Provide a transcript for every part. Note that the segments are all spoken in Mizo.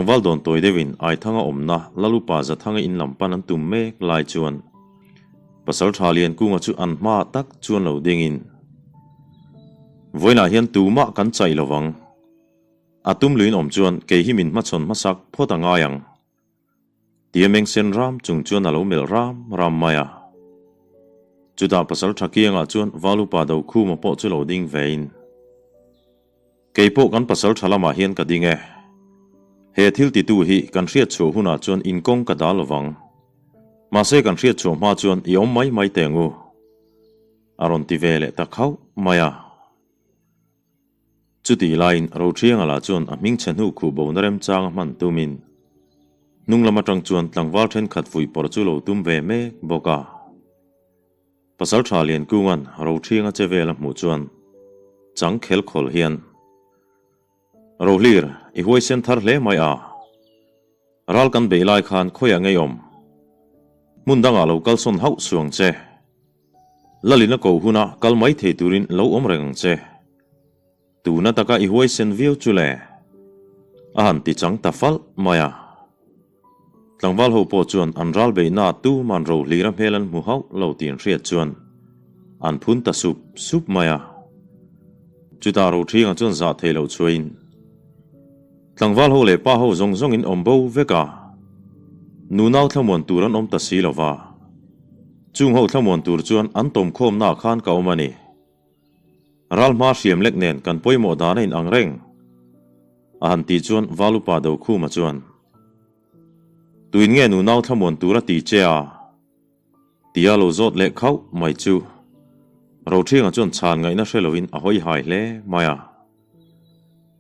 Tlangval dawn tawi deuhin Aithanga awmna Lalupa Zathanga in lam pan an tum mek lai chuan Pasalṭha Liankunga chu an hmaah tak chuan lo dingin, Vawiinah hian tumah kan chaih lo vang. A tum luin awm chuan kei hi min hmachhawn hmasak phawt a ngai ang. Tia meng sen ram chung chuan a lo melh ram ram mai a. Chutah Pasalṭha kiangah chuan Valupa Dokhuma pawh chu lo ding vein, Kei pawh kan Pasalṭha lamah hian ka ding e. He thil titu hi kan hriat chhuah hunah chuan inkawng ka dal lovang. Mahse kan hriat chhuah hma chuan i awm mai mai teh ang u. A rawn ti ve leh ta khauh mai a. Chutih laiin Roṭhianga lah chuan a hming chhe hnu khuh bona remchang a hman tumin hnung lam aṭang chuan tlangval ṭhenkhat fuih pawrh chu lo tum ve mek bawk a. Pasalṭha Liankunga'n Roṭhianga che vel a hmuh chuan chang khel khawl hian, Rohlir, i huaisen thar hle mai a. Ral kan beih lai khan khawiah ngei awm? Hmun dangah lo kalsawn hauh suang che. Lalin a ko huna kal mai thei turin lo awm reng ang che. Tuna taka i huaisen viau chu le? A han ti chang ta falh mai a. Tlangval ho pawh chuan an ral beihna tuman ro hlira hmel an hmu hauh lo tih an hriat chuan an phun ta sup sup mai a. Chutah Roṭhianga chuan zah thei loh chhuahin Tlangval ho leh pa ho zawng zawngin awm bo vek a, nunau thlamuan tur an awm ta si lo va. Chung ho thlamuan tur chuan an tawmkhawmnaah khan ka awm a ni. Ral hma hriam lek nen kan pawimawh dan a inang reng, a han tih chuan Valupa Dokhuma chuan, Tuin nge nunau thlamuan tur a ti che a? Tia lo zawt leh khauh mai chu Roṭhianga chuan chhan ngaihna hre loin a hawi hai hle mai a.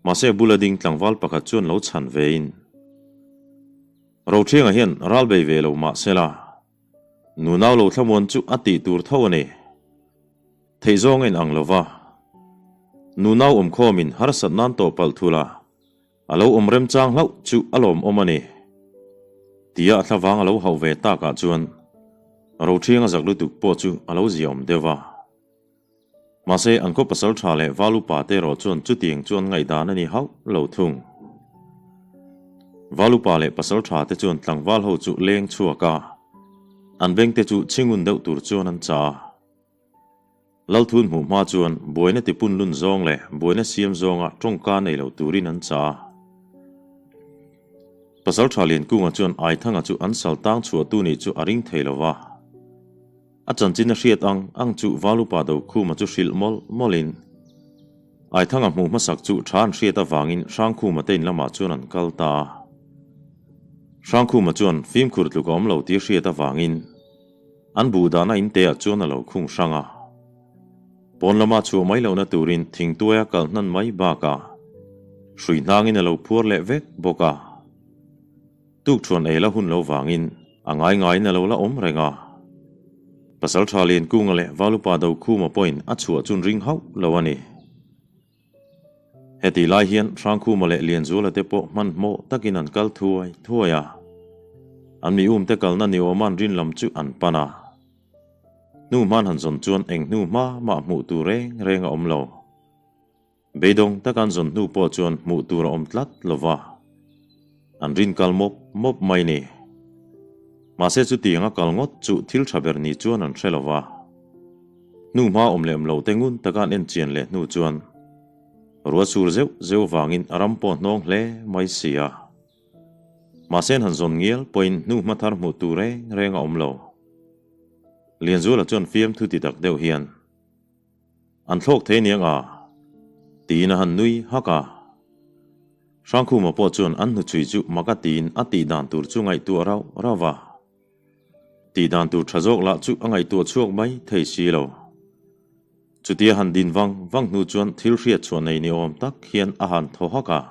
Mahse bula ding tlangval pakhat chuan lo chhan vein, Roṭhianga hian ral bei ve lo mah sela, nunau lo thlamuan chu a tih tur tho a ni. Theih zawng a inang lo va, nunau awmkhawmin harsat nan tawh palh thul a, A lo awm remchang hlauh chu a lawmawm a ni. Tia a thlavang a lo hauh ve takah chuan Roṭhianga zak lutuk pawh chu a lo ziaawm deuh va. Mahse, an khaw pasal tha leh val upa te erawh chuan chutiang chu an ngaihdan a ni hauh lo thung. Val upa leh pasal tha te chuan tlangval ho chu leng chhuak a, an beng te chu chhingun deuh tur chuan an chah a. Lalthun hmuh hma chuan buaina tipun lun zawng leh buaina siam zawnga tawngka nei lo turin an chah a. Pasalṭha Liankunga chuan Aithanga chu an sal tang chhuahtu nih chu a ring thei lo va. A chanchin a hriat ang ang chu Valupa Dokhuma chu hrilh mawlh mawlhin Aithanga hmuh hmasak chu tha an hriat avangin Hrangkhuma te in lamah chuan an kal ta a. Hrangkhuma chuan fimkhur tluk a awm lo tih a hriat avangin, An buh dahna in te ah chuan a lo khung hrang a. Pawn lama chhuah mai lohna turin thingtuaia kal hnan mai bakah hrui hnangin a lo phuar leh vek bawk a. Tukṭhuan ei la hun lo vangin a ngai ngaiin a lo la awm reng a. Pasalṭha Liankunga leh Valupa Dokhuma pawhin a chhuah chun ring hauh lo a ni. Hetih lai hian Hrangkhuma leh Lianzuala te pawh hmanhmawh takin an kal thuai thuai a, an mi umte kalna ni awma an rin lam chu an pan a. Hnu hman han zawn chuan eng hnu hma mah hmuh tur reng reng a awm lo. Beidawng taka an zawn hnu pawh chuan hmuh tur a awm tlat lo va, an rin kal mawp mawp mai ni. Mahse chutiang a kal ngawt chu thil tha ber ni chuan an hre lo va. Hnu hma awm lem lo te ngun taka an en chian leh hnu chuan ruah sur zeuh zeuh vangin a ram pawh hnawng hle mai si a. Mahse an han zawn ngial pawhin hnu hma thar hmuh tur reng reng a awm lo. Lianzuala chuan fiamthu ti tak deuh hian, An thlawk thei aniang a? tiin a han nui hak a. Hrangkhuma pawh chuan an hnuchhui chu mak a tiin a tih dan tur chu ngaihtuah rauh rauh a. Tih dan tur tha zawk lah chu a ngaihtuah chhuak mai thei si lo. Chutia han din vang vang hnu chuan thil hriat chhuah nei ni awm tak hian a han thaw hak a.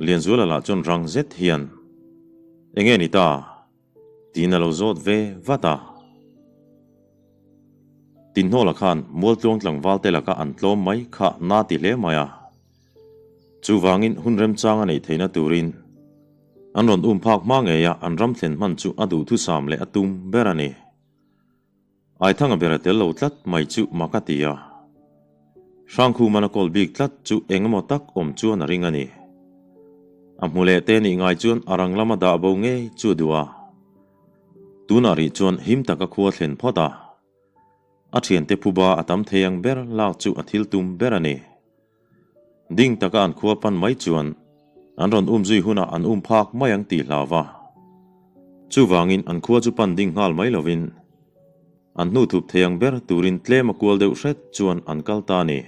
Lianzuala lah chuan rang zet hian, Enge ni ta? tiin a lo zawt ve vat a. Tinhnawla khan Mualtluang tlangval te laka an tlawm mai kha na ti hle mai a. Chuvangin hun remchang a neih theihna turin an rawn um phak hma ngei a an ram thlen hman chu a duhthusam leh a tum ber a ni. Aithanga ber a tel lo tlat mai chu mak a ti a. Hrangkhuman a kawl bik tlat chu eng emaw tak awm chuan a ring a ni. A hmu leh te nih ngai chuan a rang lama dah bo ngei chu a duh a. Tunah rih chuan him taka khua thlen phawt a. A thiante phuba a tam thei ang ber lak chu a thil tum ber a ni. Ding taka an khua pan mai chuan an rawn um zui hunah an um phak mai ang tih hlau va. Chuvangin an khua chu pan ding nghal mai lovin an hnu thup thei ang ber turin tlem a kual deuh hret chuan an kal ta a ni.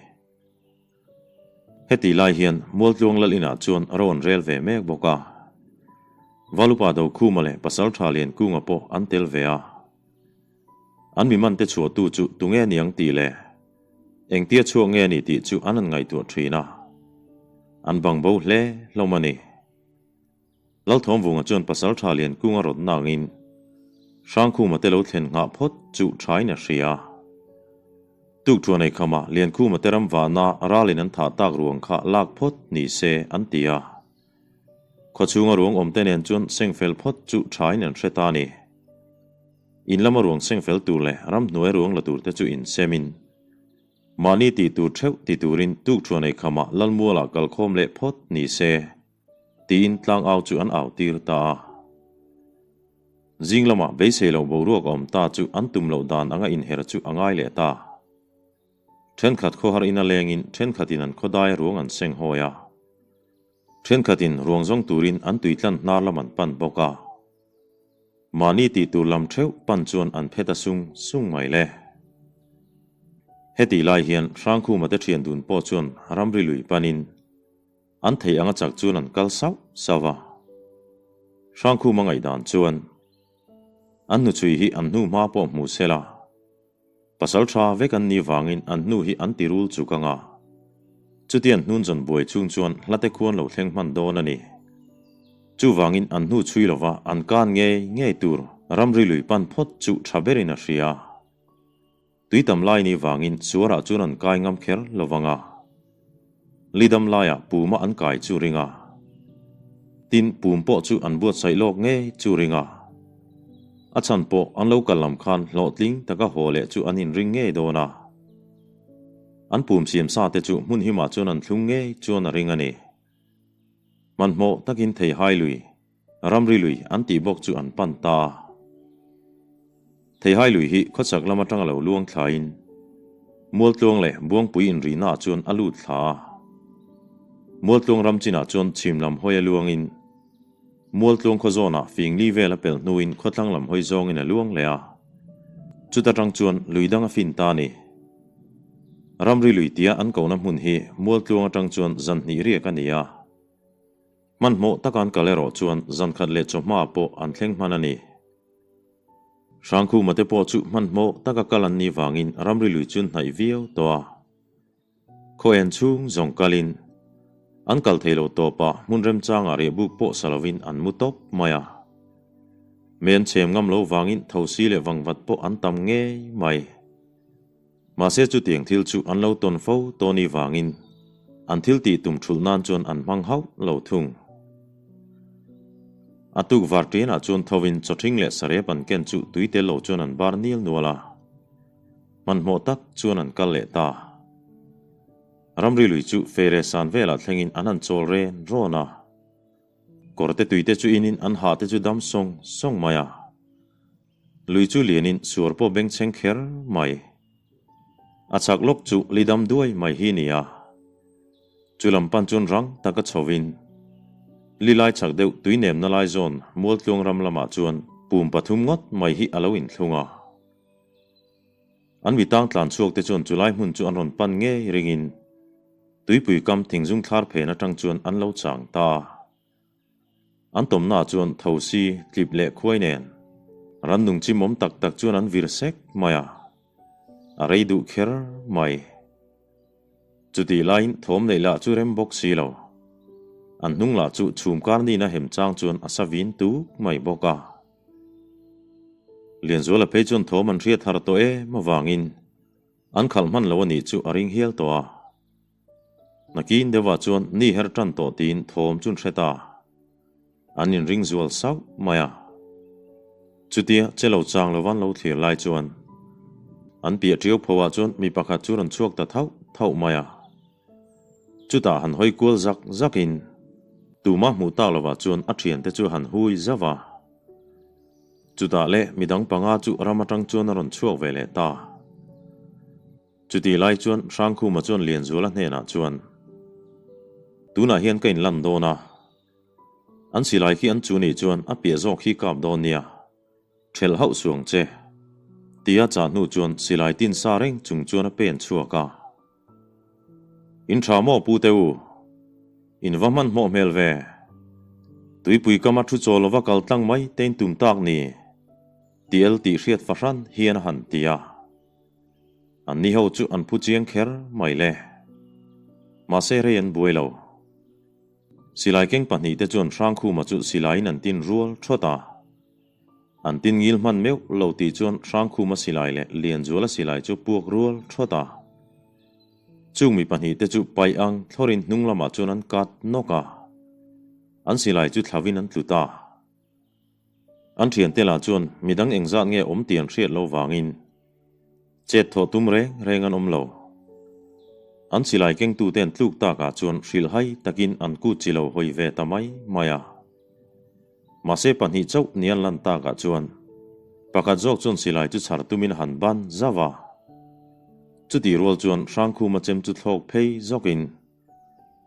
Heti lai hian Mualtluang Lal inah chuan a rawn rel ve mek bawk a. Valupa Dokhuma leh Pasaltha Liankunga pawh an tel ve a. An mi mante chhuahtu chu tunge niang tih leh engtia chhuak nge ni tih chu an han ngaihtuah thin a. An bang bo hle hlawm a ni. Lalthawmvunga chuan Pasaltha Liankunga rawt nangin Hrangkhuma te lo thlen nghah phawt chu thain a hria. Tukṭhuan ei khamah Liankhuma te ram vahna ralin an thah tak ruang kha lak phawt ni se an ti a. Khawchhunga ruang awmte nen chuan sengfel phawt chu thain an hre ta a ni. In lama ruang sengfel tur leh ramhnuai ruang la turte chu insemin mahni tih tur theuh ti turin tukṭhuan ei khamah Lalmualah kalkhawm leh phawt ni se Tiin tlang au chu an au tir ta a. Zing lamah beisei lo boruak a awm ta chu an tum loh dan anga inher chu a ngai leh ta. Thenkhat khawhar ina lengin thenkhatin an khawdai ruang an seng hawi a. Thenkhatin ruang zawng turin an tuitlan hnar lam an pan bawk a. Mahni tih tur lam theuh pan chuan an phet a sung sung mai le. Hetih lai hian Hrangkhuma te thian dun pawh chuan ramri lui panin An theih anga chak chuan an kal sauh sauh a. Hrangkhuma ngaihdan chuan an hnuchhui hi an hnu hma pawh hmu se la, pasal tha vek an nih vangin an hnu hi an tirul chuk anga, chuti an hnun zawn buai chung chuan hlate khuan lo thleng hman dawn a ni. Chuvangin an hnu chhui lova an kan ngei ngei tur ramri lui pan phawt chu tha berin a hria. Tui tam lai ni vangin suarah chuan an kai ngam kher lo vang a, lidam laiah puma an kai chu ring a, tin pum pawh chu an buatsaih lawk ngei chu ring a, a chhan pawh an lo kal lam khan hlawhtling taka haw leh chu an inring ngei dawn a, an pum siam sa te chu hmun himah chuan an thlung ngei chuan a ring a ni. Hmanhmawh takin theihai lui. Ramri lui an tih bawk chu an pan ta a. Theihai lui hi khawchhak lam atanga lo luang thlain Mualtluang leh Buangpui inrihnaah chuan a lut thla a. Mualtluang ram chinah chuan chhim lam hawi a luangin Mualtluang khaw zawnah fing li vel a pelh hnuin khawthlang lam hawi zawngin a luang leh a. Chuta tang chuan lui dang a fin ta a ni. Ramri lui tia an kohna hmun hi Mualtluang atang chuan zan hnih riak a ni a. Hmanhmawh taka an kal erawh chuan zan khat leh chawhma pawh an thleng hman a ni. Hrangkhuma te pawh chu hmanhmawh taka kal an nih vangin ramri lui chu hnaih viau tawh a. Khaw en chhung zawng kalin an kal thei lo tawp a, hmun remchangah riahbuk pawh sa lovin an mu tawp mai a. Mei an chhem ngam lo vangin thosi leh vangvat pawh an tam ngei mai. Mahse chutiang thil chu an lo tawn fo tawni vangin an thil tih tum thulh nan chuan an hmang hauh lo thung. A tuk var ṭianah chuan thovin chawṭhing leh sarep an ken chu tui tel lo chuan an bar nil nual a, hmanhmawh tak chuan an kal leh ta. Ramri lui chu fere san velah thlengin an han chawl ren rawn a. Kawrte tuite chu inin an hah te chu dam sawng sawng mai a. Lui chu lianin suar pawh bengchheng kher mai. A chhak lawk chu li dam duai mai hi ni a. Chu lam pan chuan rang taka chhovin li lai chhak deuh tui nemna lai zawn Mualtluang ram lamah chuan pum pathum ngawt mai hi a lo inthlung a. An mi tang tlan chhuak te chuan chulai hmun chu an rawn pan ngei ringin tuipui kam thingzung thlar phen atang chuan an lo chang ta a. An tawmna chuan thosi, tlip leh khuai nen rannung chimawm tak tak chuan an vir sek mai a, a rei duh kher mai. Chutih laiin thawm neih lah chu rem bawk si lo. An hnung lah chu chhum kar nina hem chang chuan a sa vin tuk mai bawk a. Lianzuala phei chuan thawm an hriat har tawh em avangin an khalh hman lo a nih chu a ring hial tawh a. Nakin deuhah chuan ni her tan tawh tiin thawm chu an hre ta. An inring zual sauh mai a. Chutia che lo chang lo van lo thlir lai chuan an piah ṭiau phoah chuan mi pakhat chu rawn chhuak ta thauh thauh mai a. Chutah han hawi kual zak zakin. Tumah hmuh tak lovah chuan a thiante chu a han hui zauh a. Chutah leh midang panga chu ram atang chuan a rawn chhuak ve leh ta. Chutih lai chuan Hrangkhuma chuan Lianzuala hnenah chuan, Tunah hian ka inlan dawn a. An silai khi an chu nih chuan a piah zawk hi kap dawn nia. Ṭhelh hauh suang che. Tia chah hnu chuan silai tin sa reng chung chuan a pen chhuak a. In ṭha maw pu te u? In va hmanhmawh hmel ve. Tuipui kama thu chaw lova kal tlang mai te in tum tak ni? Tiel tih hriat fahran hian a han ti a. An ni ho chu an phu chiang kher mai le. Mahse rei an buai lo. Silai keng pahnihte chuan Hrangkhuma chu silaiin an tin rual thawt a. An tin ngil hman meuh lo tih chuan Hrangkhuma silai leh Lianzuala silai chu puak rual thawt a. Chung mi pahnihte chu paih ang thlawrin hnung lamah chuan an kat nawk a. An silai chu thlavin an tlu ta. An thiante lah chuan midang engzat nge awm tih an hriat loh vangin chet thawh tum reng reng an awm lo. An silai kengtute an tluk takah chuan hrilhhai takin an kut chi lo hawi ve ta mai mai a. Mahse pahnih chauh ni an lan takah chuan pakhat zawk chuan silai chu chhar tumin a han ban zauh a. Chutih rual chuan Hrangkhuma chem chu thlawk phei zawkin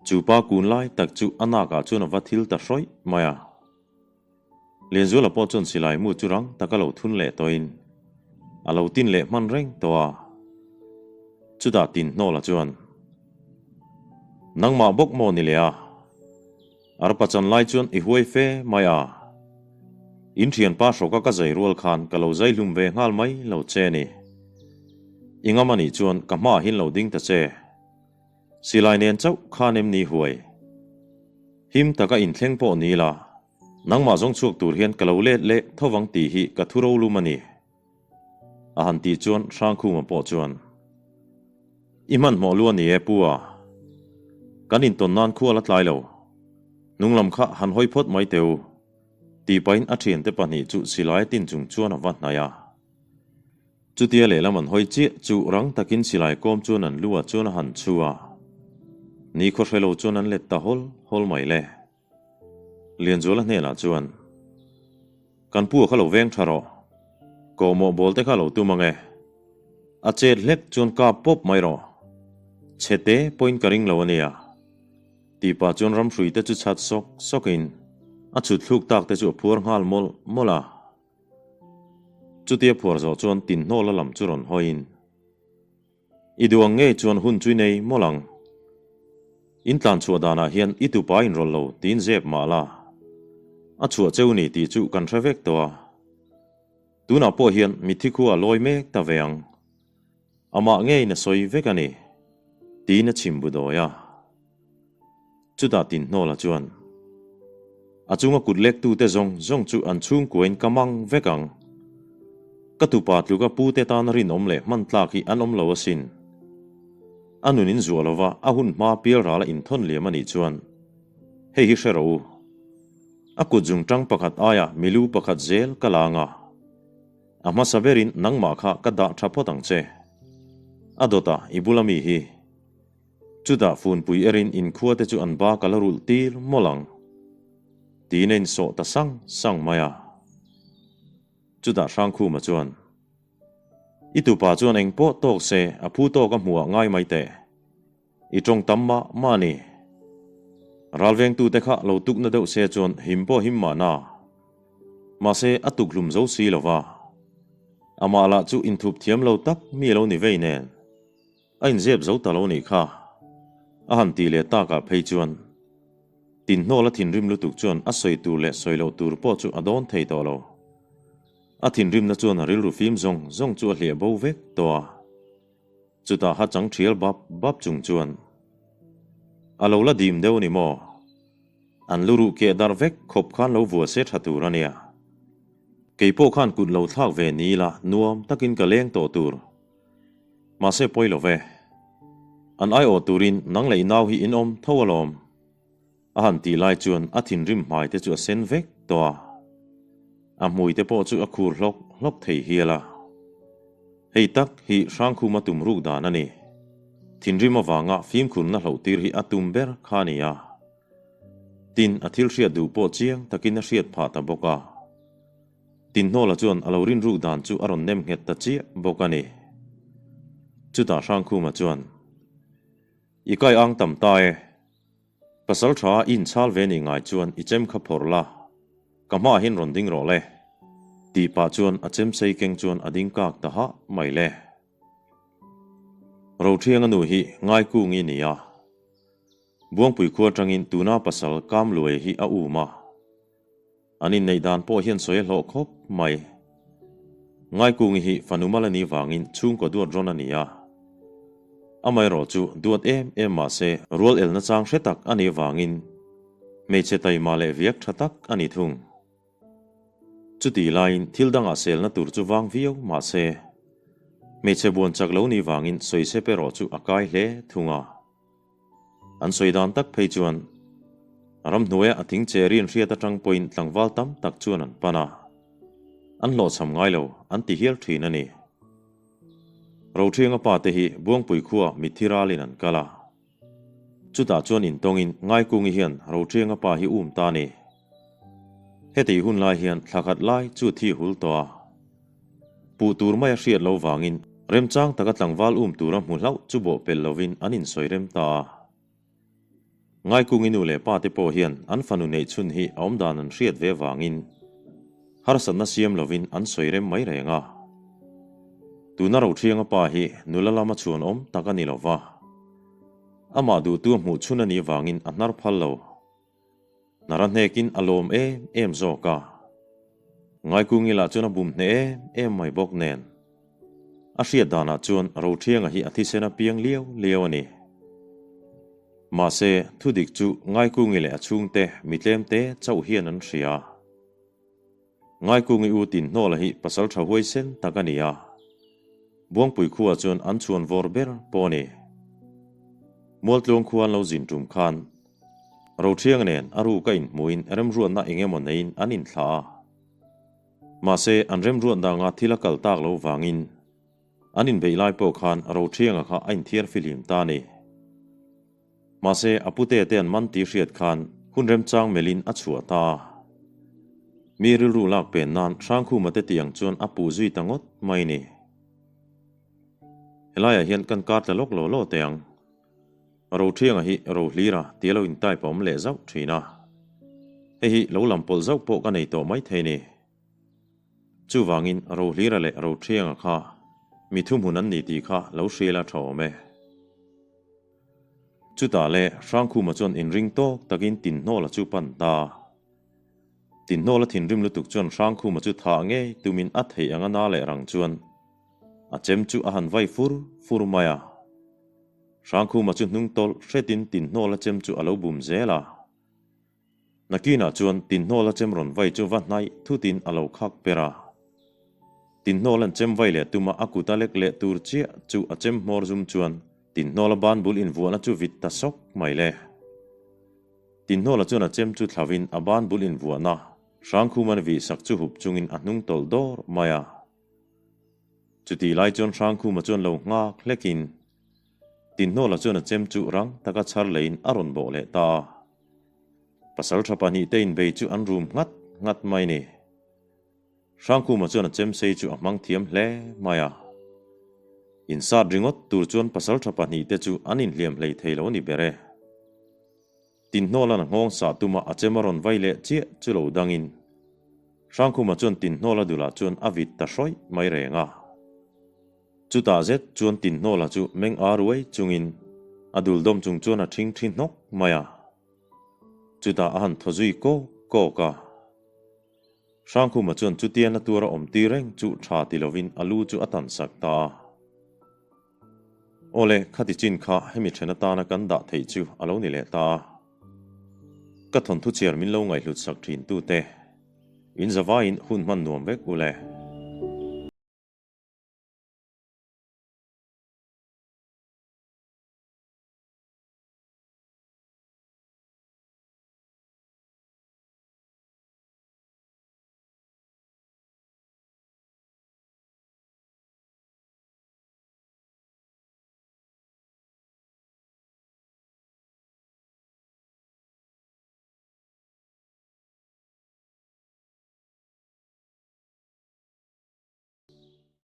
chu pa kun lai tak chu a nakah chuan a va thil ta hrawih mai a. Lianzuala pawh chuan silai mu chu rang taka lo thun leh tawhin a lo tin leh hman reng tawh a. Chutah tin hnawla chuan, Nangmah bawk maw ni leh a? Arpa chan lai chuan i huai fe mai a. In thianpa hrawka ka zai rual khan ka lo zai hlum ve nghal mai lo che ni. I ngam anih chuan ka hmaah hin lo ding ta che. Silai nen chauh khan em ni huai? Him taka inthleng pawh ni la, nangmah zawng chhuak tur hian ka lo let leh thovang tih hi ka thu rolum a ni. A han tih chuan Hrangkhuma pawh chuan, I hmanhmawh lu a ni e Pu a, kan intawn nan khual a tlai lo. Hnunglam kha han hawi phawt mai teh u, tih pahin a thiante pahnih chu silai tin chung chuan a va hnaih a. Chutia lehlam an hawi chiah chu rang takin silai kawm chuan an lu ah chuan a han chhu a, nikhaw hre lo chuan an let ta hawl hawl mai le. Lianzuala hnenah chuan, Kan pu a kha lo veng tha rawh, kawhmawh bawl te kha lo tum ang e. A chet hlek chuan kap pawp mai rawh, chhe te pawhin ka ring lo a nia. Tih pah chuan ramhrui te chu chhat sawk sawkin a chhut thluk tak te chu a phuar nghal mawlh mawlh a. Chutia phuar zawh chuan tinhnawla lam chu rawn hawiin, I duh ang ngei chuan hun chu i nei mawlh ang. In tlan chhuah danah hian i tupa inrawlh lo tiin zep mah la. A chhuah cheu ni tih chu kan hre vek tawh a. Tunah pawh hian mitthi khu a lawi mek ta ve ang. Amah ngeiin a sawi vek a ni, tiin a chhim bu dawi a. Chutah Tinhnawla chuan, A chunga kut lektute zawng zawng chu an chhungkuain ka mang vek ang. Ka tupa tluka pute tana rinawm leh hman tlak hi an awm lo asin. A nun in zuah lova a hun hma pialrala inthawn liam a nih chuan hei hi hre rawh u. A kut zungtang pakhat aia milu pakhat zel ka la anga. A hmasa berin nangmah kha ka dah tha phawt ang che. A dawtah i bula mi hi. Chutah funpui erin inkhua te chu an bak a la rulh tir mawlh ang. Tiin a insawh ta sang sang mai a. Chutah Hrangkhuma chuan, I tupa chuan eng pawh tawk se a phu tawk a hmuh ah ngai mai teh. I tawng tam mah mah a ni. Ralvengtute kha lo tukna deuh se chuan him pawh him mahna. Mahse a tukhlum zo si lo va. Amah lah chu inthup thiam lo tak mi a lo ni vei nen. A inzep zo ta lo nih kha. A han tih leh takah phei chuan Tinhnawla thinrim lutuk chuan a sawi tur leh sawi loh tur pawh chu a dawn thei tawh lo. A thinrimna chuan a rilru fim zawng zawng chu a hliah bo vek tawh a. Chutah ha chang thial bap bap chung chuan a lo la dim deuh a ni maw? An lu ruh keh darh vek khawp khan lo vua se tha tur a nia. Kei pawh khan kut lo thlak ve ni ila nuam takin ka leng tawh tur. Mahse pawi lo ve. An aiawh turin nang leh i nau hi in awm tho alawm. A han tih lai chuan a thinrim hmai te chu a sen vek tawh a. A hmui te pawh chu a khur hlawk hlawk thei hial a. Hei tak hi Hrangkhuma tum ruk dan a ni. Thinrim avanga fimkhurna hloh tir hi a tum ber kha a ni a. Tin, a thil hriat duh pawh chiang takin a hriat phah ta bawk a. Tinhnawla chuan a lo rinruk dan chu a rawn nem nghet ta chiah bawk a ni. Chutah Hrangkhuma chuan, I kai ang tam ta e. Pasal tha i inchhal ve nih ngai chuan i chem kha phawrh la, ka hmaah hian rawn ding rawh le. Tih pah chuan a chem sei keng chuan a ding kak ta hah mai le. Rothianga nu hi Ngaikungi ni a. Buangpui khua atangin tuna pasal Kamluai hi a um a. An inneih dan pawh hian sawi a hlawh khawp mai. Ngaikungi hi fanu mal a nih vangin chhungkaw duat rawn a ni a. Amaherawh chu duat em em mah se rual elna chang hre tak a nih vangin hmeichhe taima leh viak tha tak a ni thung. Chutih laiin thil dangah selna tur chu vang viau mah se hmeichhe buan chak lo nih vangin sawisep erawh chu a kai hle thung a. An sawi dan tak phei chuan ramhnuaia a thing che rian hriat atang pawhin tlangval tam tak chuan an pan a, an hlawhchham ngai lo an ti hial thin a ni. Rothianga pa te hi Buangpui khua mitthi ralin an kal a, chutah chuan intawngin Ngaikungi hian Rothianga pa hi um ta a ni. Heti hun lai hian thla khat lai chu thi hul tawh a, puh tur mai a hriat lo vangin remchang taka tlangval um tura hmu hlauh chu bawh pel lovin an insawi rem ta a. Ngaikungi nu leh pa te pawh hian an fanu neih chhun hi a awmdan an hriat ve vangin harsatna siam lovin an sawi rem mai reng a. Tuna Rothianga pa hi nula lama chhuan awm tak a ni lo va, amah duhtu a hmuh chhun a nih vangin a hnar phal lo. Hnara hnekin a lawm em em zawk a. Ngaikungi lah chuan a bum hneh em em mai bawk nen. A hriat danah chuan Rothianga hi a thisen a piang liau liau a ni. Mahse, thudik chu Ngaikungi leh a chhungte mitlem te chauh hian an hria. Ngaikungi u Tinhnawla hi pasal tha huaisen tak a ni a. Buangpui khuaah chuan an chhuan vawr ber pawh a ni. Mualtluang khua an lo zin tum khan Rothianga nen a ruk a inhmuhin remruatna eng emaw neiin an inthlah a. Mahse, an remruatna anga thil a kal tak lo vangin an inbeih lai pawh khan Rothianga kha a inthiar fihlim ta a ni. Mahse, a pute te an man tih hriat khan hun remchang melhin a chhuah ta a. Mi rilru lak pen nan Hrangkhuma te tih ang chuan a puh zui ta ngawt mai ni. Helaiah hian kan kar tla lawk law law teh ang. Rothianga hi Rohlira tia lo intype a awm leh zauh thin a. Hei hi lo lam pawlh zauh pawh ka nei tawh mai thei ni. Chuvangin Rohlira leh Rothianga kha mi thuhmun an ni tih kha lo hrial a tha awm e. Chutah leh Hrangkhuma chuan inring tawk takin Tinhnawla chu pan ta. Tinhnawla thinrim lutuk chuan Hrangkhuma chu thah ngei tumin a theih anga na leh rang chuan a chem chu a han vai fur fur mai a. Hrangkhuma chu hnung tawlh hretin Tinhnawla chem chu a lo bum zel a. Nakinah chuan Tinhnawla chem rawn vai chu va hnaih thutin a lo khak per a. Tinhnawla'n chem vai leh tuma a kut a lek leh tur chiah chu a chem hmawr zum chuan Tinhnawla ban bul invuahna chu vit ta sawk mai le. Tinhnawla chuan a chem chu thlavin a ban bul invuahna Hrangkhuman vih sak chu hup chungin a hnung tawlh dawr mai a. Chutih lai chuan Hrangkhuma chuan lo nghak hlekin Tinhnawla chuan a chem chu rang taka chhar leiin a rawn bawh leh ta a. Pasal tha pahnihte inbei chu an rum nghat nghat mai ni. Hrangkhuma chuan a chemsei chu a hmang thiam hle mai a. Insat ringawt tur chuan pasal tha pahnihte chu an inhliam hlei thei lo ni ber e. Tinhnawla'n a nghawng sah tuma a chem a rawn vai leh chiah chu lo dangin Hrangkhuma chuan Tinhnawla dulah chuan a vit ta hrawih mai reng a. Chutah zet chuan Tinhnawla chu meng a ruai chungin a dul dawm chung chuan a ṭhing ṭhi hnawk mai a. Chutah a han thaw zui kawk kawk a. Hrangkhuma chuan chutian a tuar a awm tir reng chu tha ti lovin a lu chu a tan sak ta a. Awle, khati chin kha hemi then atana kan dah theih chu a lo ni leh ta a. Ka thawnthu chhiar min lo ngaihhlut sak thin tute, in zavaiin hun hman nuam vek u le.